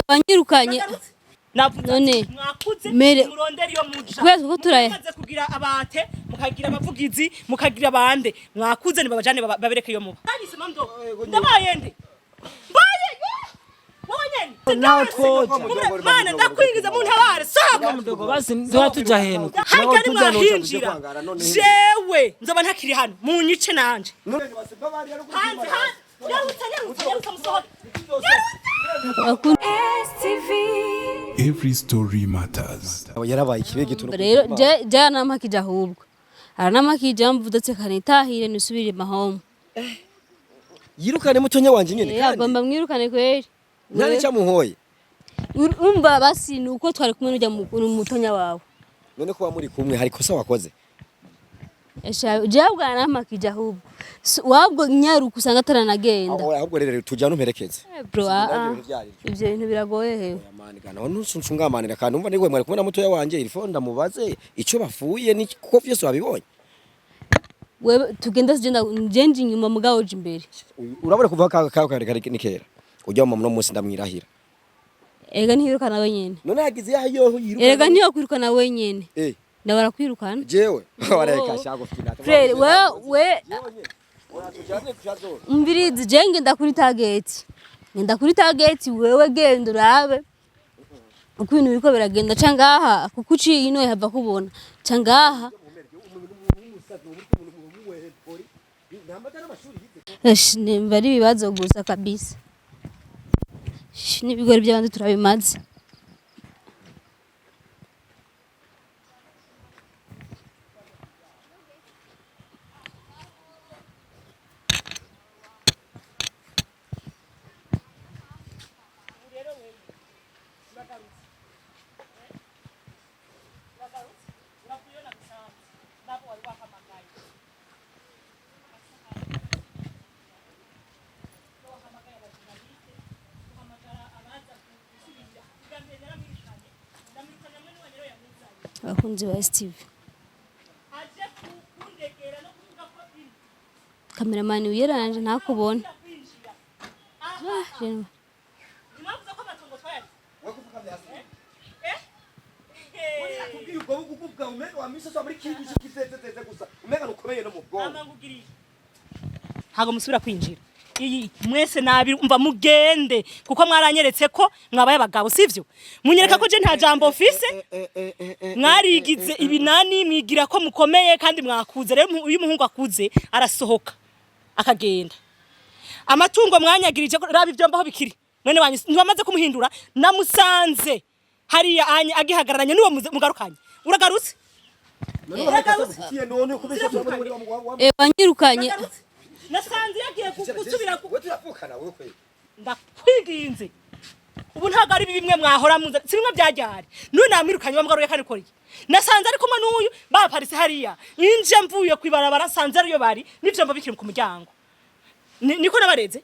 Wanyirukanye. Navuze None, ati, mwakuze mere- murondere iyo muja. Kubera ko turaye- Mumaze kugira abate, mukagira abavugizi, mukagira abande, mwakuze nibabajane babereke iyo muba. Nanyise mamdo. Ndabaye nde? Mbaye wowe nyene. Nawe twoja. Mana ndakwingiza mu ntabare sohoka. Mdogo basi ndoa tuja henu. Harya nimwahinjira jewe nzoba ntakiri hano munyice nanje. Hanze hanze. Nyarutsa nyarutsa nyarutsa musohoke. Bakunda. Every story matters. Yarabaye ikibege turo. Rero je aranampakije, ahubwo aranampakije, mvuze ati kanitahire nisubire mahome. Yirukane mutonya wanje nyene kandi. Agomba mwirukane kweri. Ntari cyamuhoye. Urumva basi ni uko twari kumwe n'ujya mutonya wawe. None kuba muri kumwe hari kosa wakoze? Esha jewe aranampakije ahubwo. Wabwo nyaruka usanga ataranagenda. Ahubwo rero tujyane umperekeze. Bro, ah, Sinzi ah. ibintu vyari ivyo. Ivyo bintu biragoye hewe. Amani gana ntuncungamanira kandi umva nigwe mwari kumwe na mutoya wanje ilifo ndamubaze ico bafuye ni kuko vyose wabibonye. Wewe tugenda sije nje inyuma mugabo uje imbere. Urabona kuva ka ka kare kare ni kera. Ujya mu munsi ndamwirahira. Erega ntiyirukana wenyene. None hagize yaho yiruka. Erega ntiyokwirukana wenyene. Eh, Ndabarakwirukana. jewe wareka shago fina. Frere, we umvirizi, je ngenda kuri target. Ngenda kuri target, wewe genda urabe uko ibintu biriko biragenda. Ca ngaha kuko uciye ino yahava kubona. Ca ngaha. Esh, nimba ari ibibazo gusa kabisa. Sh, n'ibigori by'abandi turabimaze. Abakunzi ba STV. Aje kundegera no kuvuga ko Kameramani wiyeranje ntakubona. kwinjira. Ah, Nimwavuze ko amatongo twayari. Ntabwo musubira kwinjira iyi mwese nabi umva mugende kuko mwaranyeretse ko mwabaye abagabo, sivyo? Munyereka ko je nta jambo mfise. Mwarigize ibinani mwigira ko mukomeye kandi mwakuze. Rero iyo umuhungu akuze arasohoka akagenda. Amatungo mwanyagirije ko raba ivyomba aho bikiri, mwene wanyu ntibamaze kumuhindura. Namusanze hariya anye agihagararanye n'uwo mugarukanye. Uragarutse. Wanyirukanye. Nasanze yagiye gusubira ndakwiginze ubu ntabwo ari bimwe mwahora muza, si bimwe byajyari. N'uyu namwirukanye bamugaruye kandi ukora iki? Nasanze ari kumwe n'uyu baparitse hariya inje mvuye kwibarabara nsanze ariyo bari n'ivyombo bikiri ku muryango. Niko nabareze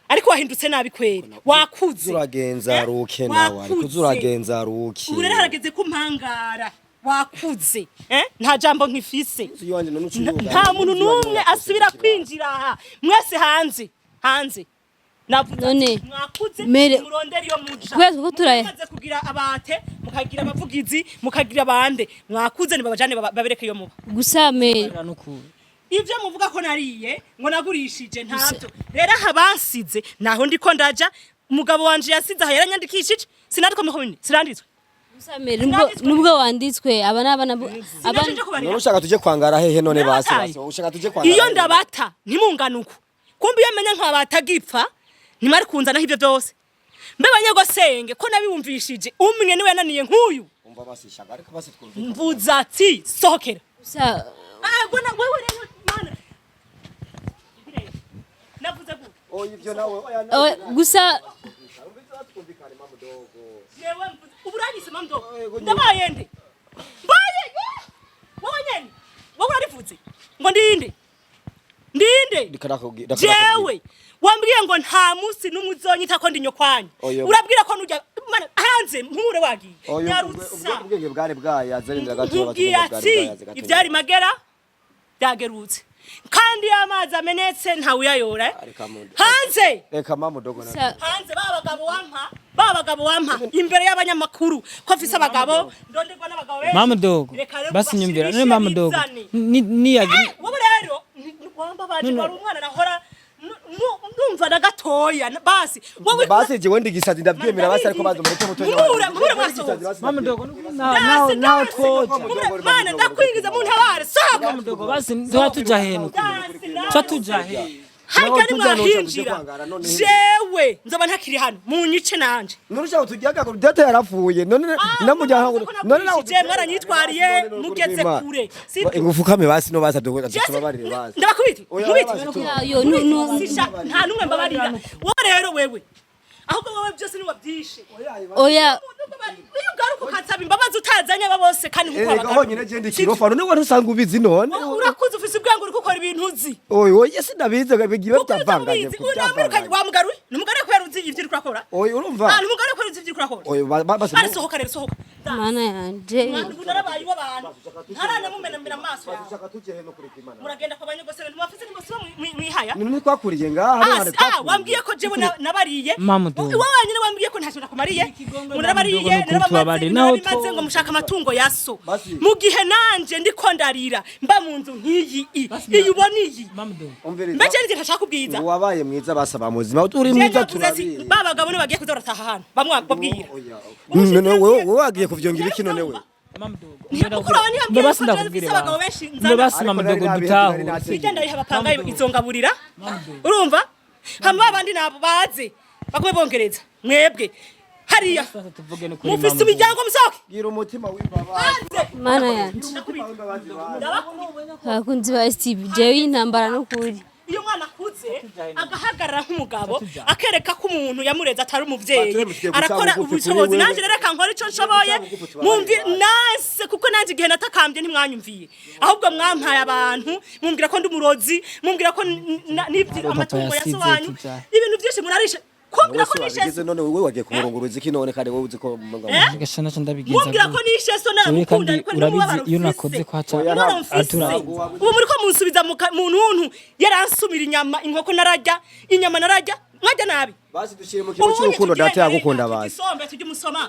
ariko wahindutse nabi kweri, wakuze. Uragenza ruke nawe ariko Wakuze. uragenza ruke. Ubu rero harageze ko mpangara, wakuze, eh? Nta jambo nkifise. Nta muntu n'umwe asubira kwinjira aha, mwese hanze hanze. Navuze None, ati, mwakuze mere- murondere iyo muja. Kubera ko turaye- Mumaze kugira abate, mukagira abavugizi, mukagira abande, mwakuze nibabajane babereke iyo muba. Gusa mere Ivyo muvuga ko nariye ngo nagurishije ntabyo. Rero aha bansize naho ndiko ndaja, umugabo wanje yasize aha yaranyandikishije, sinandikwa muri komine, sinanditswe. Gusa mere nubwo wanditswe aba n'abana Sinaje nje kubarera. None ushaka tuje kwangara hehe none basi? Narabataye. Basi ushaka tuje kwangara Iyo hehe? ndabata ntimungane uko kumbe iyo menya nkabatagipfa ntimwari kunzanaho ibyo byose. Mbe banyagosenge ko nabibumvishije umwe niwe yananiye nk'uyu. Umva basi shaka ariko basi twumvikane. Mvuza ati sohokera. Gusa Ah, gwana wewe rero mana navuze gute? Oya ivyo nawe oya nawe. Gusa Twumvikane mama dogo. Jewe mvuze ubu uranyise mamdo ndabaye nde? Mbaye wowe nyene wowe urarivuze ngo ndinde ndinde. Jewe wambwiye ngo nta munsi n'umwe uzonyita ko ndi nyokwanyu. Oyo. Urabwira ko nujya mana hanze mpure wagiye nyarutsa. Ubwenge bwari bwayaze rindira gato. Nkubwiye ati ivyari magera byagerutse. Kandi iyo amazi amenetse ntawuyayora, eh? Reka mudo. Hanze. Reka mama dogo na. Hanze. Ba bagabo wampa, ba bagabo wampa imbere y'abanyamakuru ko mfise abagabo, ndonderwa n'abagabo benshi. Mama dogo, Reka rero basi nyumvira none ubashimishe mama dogo bizane. ni ni Wowe rero wambabaje, wari umwana nahora numva na gatoya, basi wowe. Basi jewe ndigisazi ndavyemera basi, ariko bazo mureke mutoya. Mure, mure mwasohotse. Mama dogo, naho naho twoja. Mure, mana ndakwingiza mu ntabare, sohoka. Mama dogo, basi tuba tuja heno, Dasi, tuba tuja he? Harya Naho tujya nimwahinjira tujya kwangara, none jewe nzoba ntakiri hano, munyice nanje. None ushaka tujyaga ko data yarapfuye none namujya none naho. Je mwaranyitwariye mugeze kure, sibyo? Ingufu kame basi no basa dogo Jesse, tubabarire basi. Ndabakubita. Oya, Nkubite. basi tu- Yo nu nu Sisha, nta n'umwe mbabarira. Wowe rero, wewe ahubwo wowe byose ni wabyishe. Oya. Iyo ugaruka ukansaba imbabazi utazanye aba bose kandi nkuko Erega abagaruka. honyine je ndikirofa none wari usanga ubizi none. Urakuze, ufise ubwenge, uri gukora ibintu uzi. Oya oya, sinabizi bigiye Kuko bitavanganye. uzi unamwirukanye, wamugaruye numugaruye kubera uzi ivyo uriko urakora. Oya, urumva. Ah, numugaruye kubera uzi ivyo uriko urakora. Oya, basi. Ari sohoka rero, sohoka. Mana yanje. Mwana, ubu narabaye iw'abantu ntaranamumenamira amaso yawe. Ushaka tujye he no kureka Imana? Muragenda kwa banyogosere ntimwafise nimosibo mwihaya. None twakuriye ngaha hano Ah, hantu. ah, wambwiye ko jewe nabariye. Mama dogo. Wowe wenyine wambwiye ko ntacyo nakumariye. Murabariye. Mama dogo, nuko tubabare, naho Narabamaze ngo mushaka amatungo ya so. Basi. Mu gihe nanje ndiko ndarira mba mu nzu nk'iyi iyi ubona iyi. Mama dogo. Umviriza. Mbe je ntashaka ubwiza. Ngo wabaye mwiza basaba muzima uri mwiza Jewe navuze ati, turabizi. ba bagabo nibo bagiye kuza barataha hano bamwe babwira. None wowe wagiye kuvyongira iki none we? Mama dogo. Mukuru wawe ntiyambwiye Basi ko ndakubwire ndafise abagabo basi. benshi nzana. Mbe basi mama Ariko dogo, nari dutahure. nabihe. Hirya ndayiha abapanga izongaburira, urumva? Hama abandi nabo baze bagume bongereza mwebwe hariya. Sasa tuvuge no kuri Mufise mama dogo. imiryango, musohoke. Gira umutima w'imbabazi. Hanze. Mana yanje. Ndabakubita. Abakunzi ba Steve, jewe intambara n'ukuri. Iyo umwana akuze agahagarara nk'umugabo, akereka ko umuntu yamureze atari umuvyeyi, Baturebe tugiye guca arakora bugufi kuri ubushobozi. wewe. Nanje rero reka nkore ico nshoboye. Guca bugufi tubabarire Mwumvi basi. nase kuko nanje igihe natakambye ntimwanyumviye, ahubwo mwampaye abantu mumbwira ko ndi umurozi, mumbwira ko nibye Papa amatungo ya so yasize wanyu. tujahe. Ibintu byinshi murarishe kumbwira ko Wowe nishe. wabigize none wowe wagiye kumurunguruza iki none kandi wowe uzi ko Eh? Gashana cyo ndabigenza Mumbwira ko gute? nishe so Jewe naramukunda, kandi ariko urabizi n'umubabaro iyo mfise. nakoze ko haca Oya, Umubabaro mfise. aturanga. Ubu muriko munsubiza mu ntuntu yaransumira inyama, inkoko nararya, inyama nararya, mwarya nabi. Basi dushire mu kiringo cy'urukundo data yagukunda basi. Isombe tujye umusoma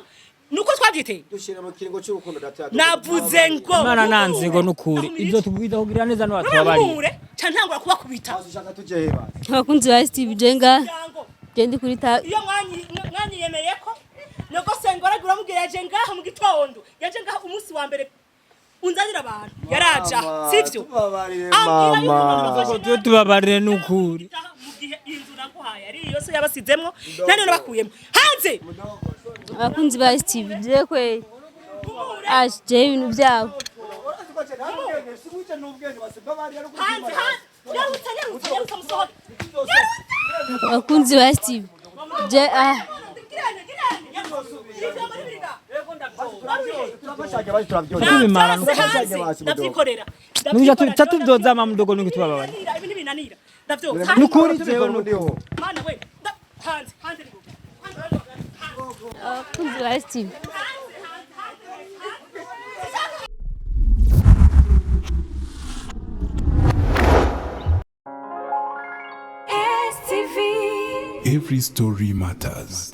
nuko twabyiteye. Dushire mu kiringo cy'urukundo data yagukunda. Navuze ngo Imana nanze ngo nukuri ibyo tubwida kugira neza no watubabariye. Ntubabarire ca ntangura kubakubita. Basi ushaka tujye he basi? Abakunzi ba Steve, je nga Kugira ngo je ndi kuri ta. Iyo mwanyiyemeye ko nyogosenge waragira uramubwira yaje ngaha mu gitondo, yaje ngaha umunsi wa mbere unzanira abantu yaraja. Mama, Sivyo? tubabarire, Ambwira yuko mama. nafashe Twe tubabarire nukuri. mu gihe inzu naguhaye ari iyo so yabasizemwo nane nabakuyemo hanze. Abakunzi ba Steve, je kwe ash je ibintu byabo. Hanze, hanze, nyarutsa, nyarutsa, nyarutsa, musohoke. Abakunzi ba Steve, je ah. Tubimara Byose hanze ndavyikorera. Nuja tatubyoza mama dogo nuko tubabarire. Ibi ntibinanira, ndavyoza. Nukuri jewe nukuri. Mana we, hanze, hanze, hanze, hanze. Abakunzi ba Steve. Hanze, hanze, hanze, hanze. STV. Every story matters.